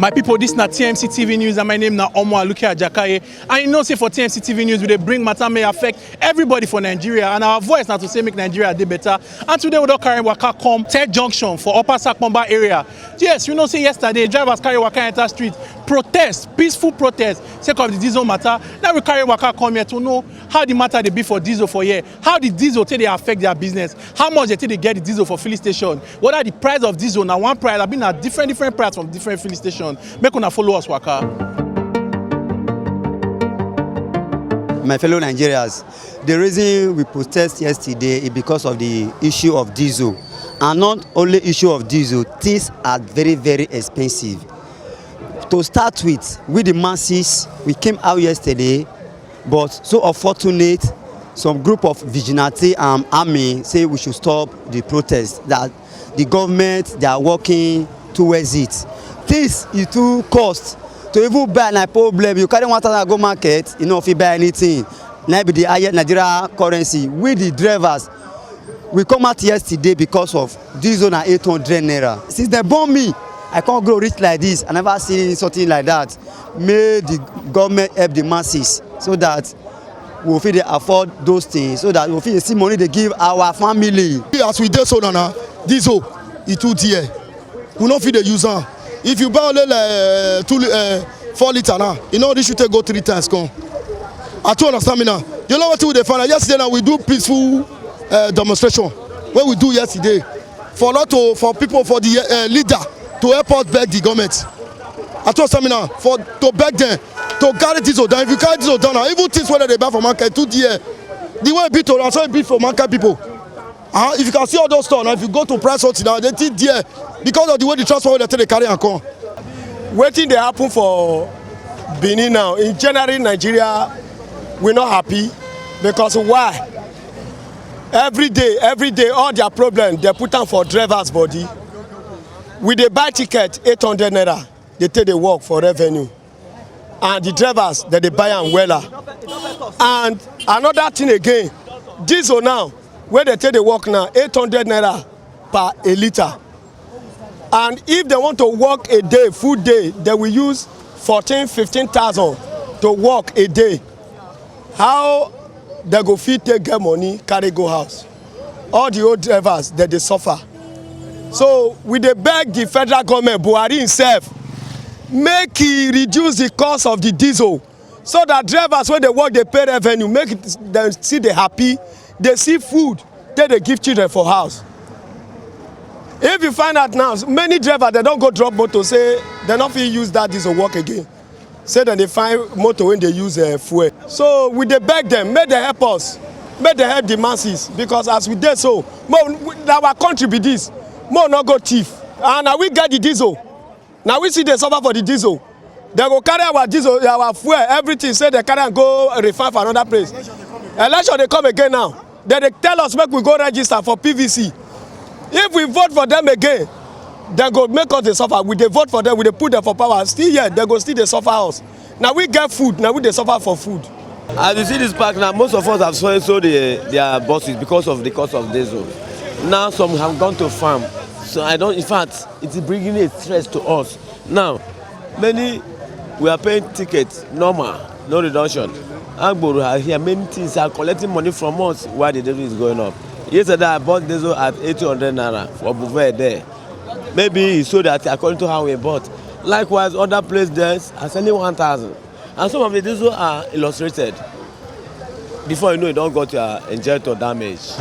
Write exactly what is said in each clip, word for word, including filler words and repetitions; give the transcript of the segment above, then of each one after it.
My people, this na T M C T V News, and my name na Omo Aluke Ajakaye. And you know say for T M C T V News, we dey bring matter may affect everybody for Nigeria, and our voice na to say make Nigeria dey better. And today we don carry waka come Third Junction for Upper Sakpomba area. Yes, you know say yesterday drivers carry waka enter street, protest, peaceful protest, sake of the diesel matter. Now we carry waka come here to know how the matter dey be for diesel for here, how the diesel take dey affect their business, how much they take dey get the diesel for filling station, whether the price of diesel na one price, abi na different different price from different filling station. Make una follow us waka. My fellow Nigerians, the reason we protest yesterday is because of the issue of diesel. And not only issue of diesel, things are very, very expensive. To start with, we the masses, we came out yesterday, but so unfortunate, some group of vigilante and army say we should stop the protest, that the government, they are working towards it. Things e too cost. To even buy na problem. You carry one thousand go market, you no fit buy anything. Na be the highest Nigeria currency. We the drivers, we come out yesterday because of diesel na eight hundred naira. Since they born me, I can't grow rich like this. I never see something like that. May the government help the masses so that we fit dey afford those things, so that we fit dey see money dey give our family. As we dey so now, na diesel e too dear. We no fit dey use am. If you buy only like uh, two li- uh, four litre now, e no reach you take go three times come. I too understand me now. You know wetin we dey find out? Yesterday now we do peaceful uh, demonstration wey we do yesterday for lot of for people for the uh, leader to help us beg the government. I too understand me now for to beg them to carry diesel down. If you carry diesel down now, even things wey dem dey buy for market too dear. The way e be to na so e be for market people. Ah, if you can see all those store now, if you go to price hotel now, they still there because of the way the transport wey dem take dey carry am come. Wetin dey happen for Benin now, in general Nigeria, we no happy because why? Every day, every day, all their problem they put am for drivers body. We dey buy ticket eight hundred naira, they take dey work for revenue, and the drivers dem dey buy am wella. And another thing again, diesel now wey dem take dey work now, eight hundred naira per a litre. And if dem want to work a day, full day, dem will use fourteen, fifteen thousand to work a day. How dem go fit take get money carry go house? All the old drivers dem dey suffer. So we dey beg the federal government, Buhari himself, make e reduce the cost of the diesel, so that drivers wey dey work dey pay revenue, make dem still dey happy, dey see food, take dey give children for house. If you find out now, many drivers dem don go drop motor, say dem no fit use that diesel work again, say dem dey find motor wey dey use uh, fuel. So we dey beg dem, make dem help us, make dem help the masses, because as we dey so, mo na our country be this, mo no go thief, and na we get the diesel, na we still dey suffer for the diesel. Dem go carry our diesel, our fuel, everything, say dem carry am go refine for another place. Election dey come again now. Dem dey tell us make we go register for P V C. If we vote for them again, dem go make us dey suffer. We dey vote for them, we dey put them for power. Still here, dem go still dey suffer us. Na we get food, na we dey suffer for food. As you see this park now, most of us have sold, sold the, their buses because of the cost of diesel. Now some have gone to farm. So I don't, in fact, it is bringing a stress to us. Now, many we are paying tickets normal, no reduction. Agboro are here, many things are collecting money from us while the diesel is going up. Yesterday I bought diesel at eighty hundred naira for buffet there. Maybe he sold that according to how he bought. Likewise, other places there are selling one thousand. And some of the diesel are illustrated. Before you know, you don got your injector damage.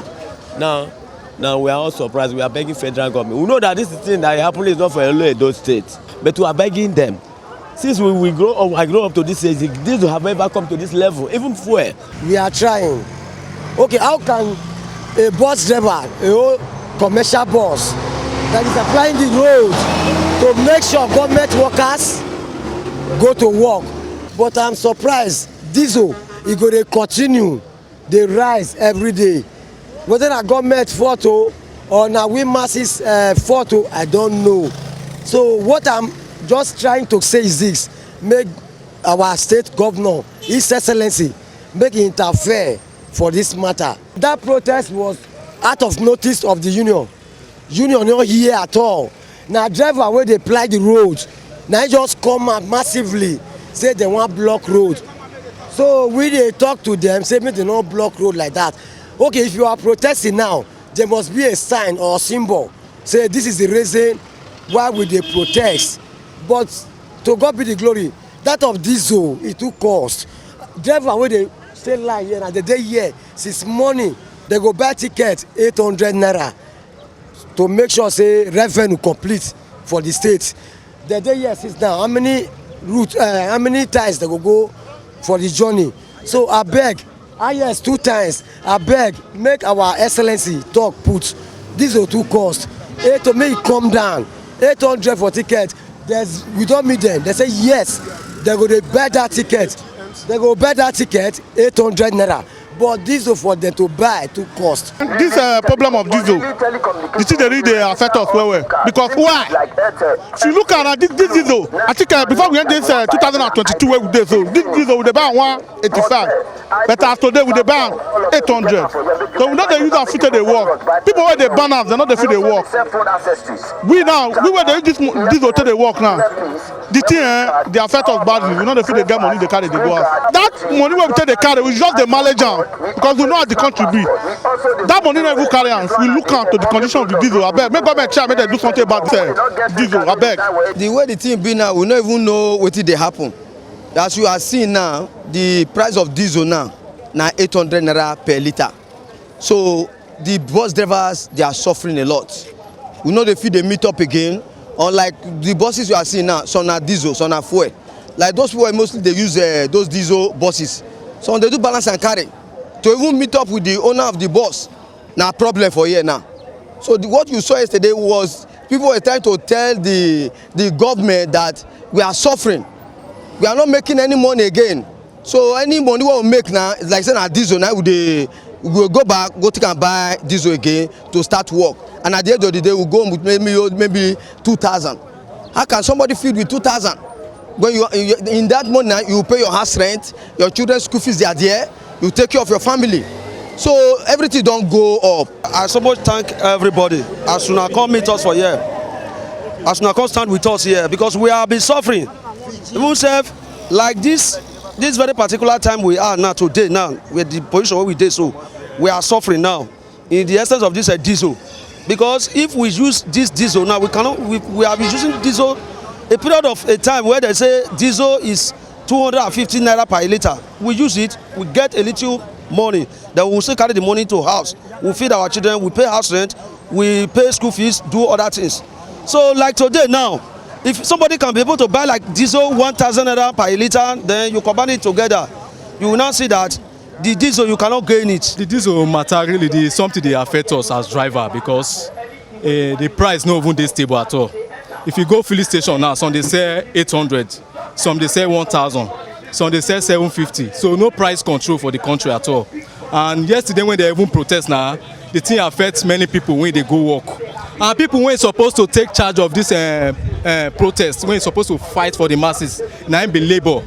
Now, now we are all surprised. We are begging federal government. We know that this thing that happened is not for Olo Edo State, but we are begging them. Since we, we grow up, I grow up to this age, this have ever come to this level, even fuel. We are trying. Okay, how can a bus driver, a whole commercial bus that is applying the road to make sure government workers go to work? But I'm surprised, diesel, e go dey continue dey rise every day. Whether na government fault o, or na we masses uh, fault o, I don't know. So what I'm just trying to say is this: make our state governor, His Excellency, make he interfere for this matter. That protest was out of notice of the union. Union no hear at all. Na driver wey dey ply the road Na im just come out massively say dem wan block road. So we dey talk to dem say make dem no block road like that. Okay, if you are protesting now, there must be a sign or symbol say this is the reason why we dey protest. But to God be the glory, that of diesel, e too cost. Driver wey dey stay line here, na dem dey here since morning. Dem go buy ticket eight hundred naira to make sure say revenue complete for the state. Dem dey here since now. How many route, uh, how many times dem go go for the journey? So abeg, highest two times, abeg, make our excellency talk put. Diesel too cost. Eight to make e come down. Eight hundred for ticket. There's, we don meet dem. Dem say yes, dem go dey buy that ticket. Dem go buy that ticket eight hundred naira. But diesel for dem to buy too cost. This uh, problem of diesel, the thing dey really dey affect us well well. Because why? If you look at this, this diesel, I think uh, before we end this uh, two thousand and twenty-two wey we dey so, this diesel we dey buy one eighty-five. But as today we dey buy am eight hundred. So we no dey use am fit take dey work. People wey dey burn am, dem no dey fit dey work. We now, we wey dey use this mo- diesel take dey work now, the thing eh, dey affect us badly. We no dey fit dey get money dey carry dey go house. That money wey we take dey carry, we just dey manage am because we know how the country be. That money no even carry am. We look am to the condition of the diesel. Abeg, make government try make dem do something about this uh, diesel. Abeg. The way the thing be now, we no even know wetin dey happen. As you are seeing now, the price of diesel now na eight hundred naira per litre. So the bus drivers, they are suffering a lot. We no dey fit dey meet up again. Unlike the buses you are seeing now, some na diesel, some na fuel. Like those people wey mostly dey use uh, those diesel buses. Some dey do balance and carry. To even meet up with the owner of the bus, na problem for here now. So the, what you saw yesterday was people were trying to tell the the government that we are suffering, we are not making any money again. So any money wey we make now, it's like say na diesel now we dey, we go go back go take am buy diesel again to start work. And at the end of the day, we go with maybe maybe two thousand. How can somebody feed with two thousand? When you, you in that money now, you pay your house rent, your children school fees, they are there, you take care of your family. So everything don go up. I suppose thank everybody as una come meet us for here, as una come stand with us here, because we have been suffering. Even sef, like this, this very particular time we are now, today now, with the position wey we dey so, we are suffering now in the essence of this uh, diesel. Because if we use this diesel now, we cannot, we, we have been using diesel a period of a time where they say diesel is two hundred and fifty naira per litre. We use it, we get a little money, then we will still carry the money to house. We feed our children, we pay house rent, we pay school fees, do other things. So like today now, if somebody can be able to buy like diesel one thousand naira per litre, then you combine it together, you will now see that the diesel, you cannot gain it. The diesel matter really, the something dey affect us as driver because uh, the price no even dey stable at all. If you go filling station now, some dey sell eight hundred, some dey sell one thousand, some dey sell seven fifty. So no price control for the country at all. And yesterday when they even protest now, the thing affects many people when they go work. And people when supposed to take charge of this uh, uh, protest, when supposed to fight for the masses, na im be labour.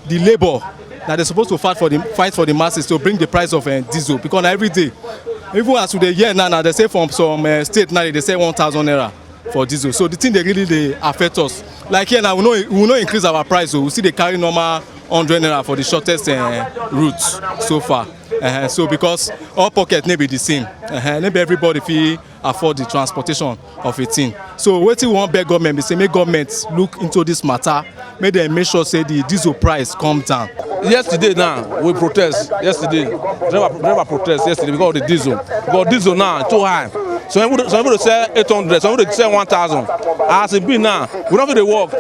The labour, na they supposed to fight for the fight for the masses to bring the price of uh, diesel, because na every day, even as we dey hear now, na they say from some uh, state now they say one thousand naira for diesel. So the thing dey really dey affect us. Like here now, we no we no increase our price, so we still dey carry normal hundred naira for the shortest uh, route so far. Uh-huh. So because all pocket no be the same, uh-huh, no be everybody fit afford the transportation of a thing. So wetin we wan beg government be say make government look into this matter, make dem make sure say the diesel price come down. Yesterday now we protest. Yesterday, driver driver protest yesterday because of the diesel. Because diesel now too high. Some people some people dey sell eight hundred, some people dey sell one thousand. As e be now, we no fit dey work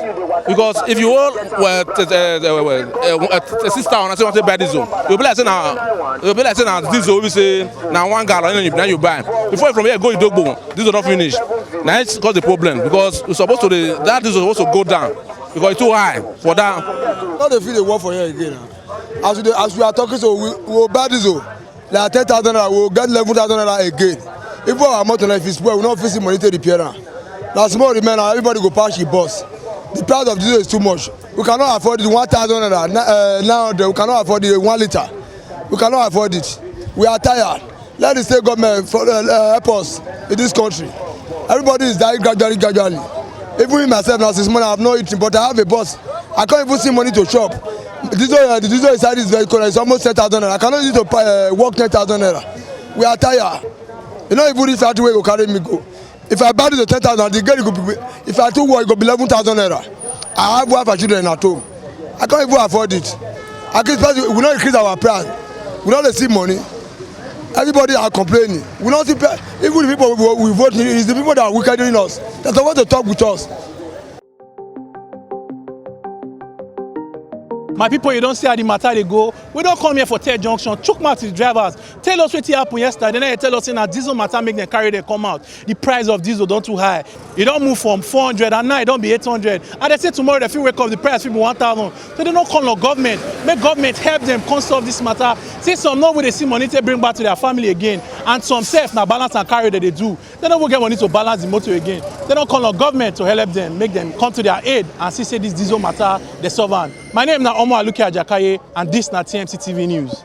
because if you hold well, uh, uh, uh, uh, uh, six thousand, I say want to buy diesel. You be like say na you be like say na diesel wey be say na one gallon na you buy. Before from here go Idogbo, diesel don finish. Na it cause the problem because we suppose to dey that diesel suppose to go down because e too high for that. No dey fit dey work for here again na. As we dey as we are talking so, we we go buy diesel like ten thousand naira, we go get eleven thousand naira again. Even our motor na, if e spoil, we no fit see money take repair am. Na small remain, na everybody go pass e bus. The price of diesel is too much. We cannot afford the one thousand naira, na- uh, nine hundred. We cannot afford the one litre. We cannot afford it. We are tired. Let the state government for, uh, uh, help us in this country. Everybody is dying gradually, gradually. Even me myself now, since morning I have not eaten, but I have a bus. I can't even see money to chop. Diesel, uh, the diesel inside this vehicle is almost ten thousand naira. I cannot use it to pay, uh, work ten thousand naira. We are tired. You know, even this way go carry me go. If I buy this ten thousand, the girl go be, if I too work, it go be eleven thousand naira. I have wife and children at home. I can't even afford it. At least we not increase our price. We not dey see money. Everybody are complaining. We not see pe-, even the people we, we vote is the people that are wickeding us. That want to talk with us. My people, you don't see how the matter they go. We don't come here for tell junction. Chook mouth with drivers. Tell us what happened yesterday. Then you tell us in a diesel matter make them carry them come out. The price of diesel don't too high. It don't move from four hundred and now it don't be eight hundred. And they say tomorrow they feel wake up the price will be one thousand. So they don't call on government. Make government help them come solve this matter. See some no will they see money to bring back to their family again. And some self now balance and carry that they do. They don't get money to balance the motor again. They don't call on government to help them, make them come to their aid and see say this diesel matter they solve am. My name na Omo Aluke Ajakaye and this na T M C T V News.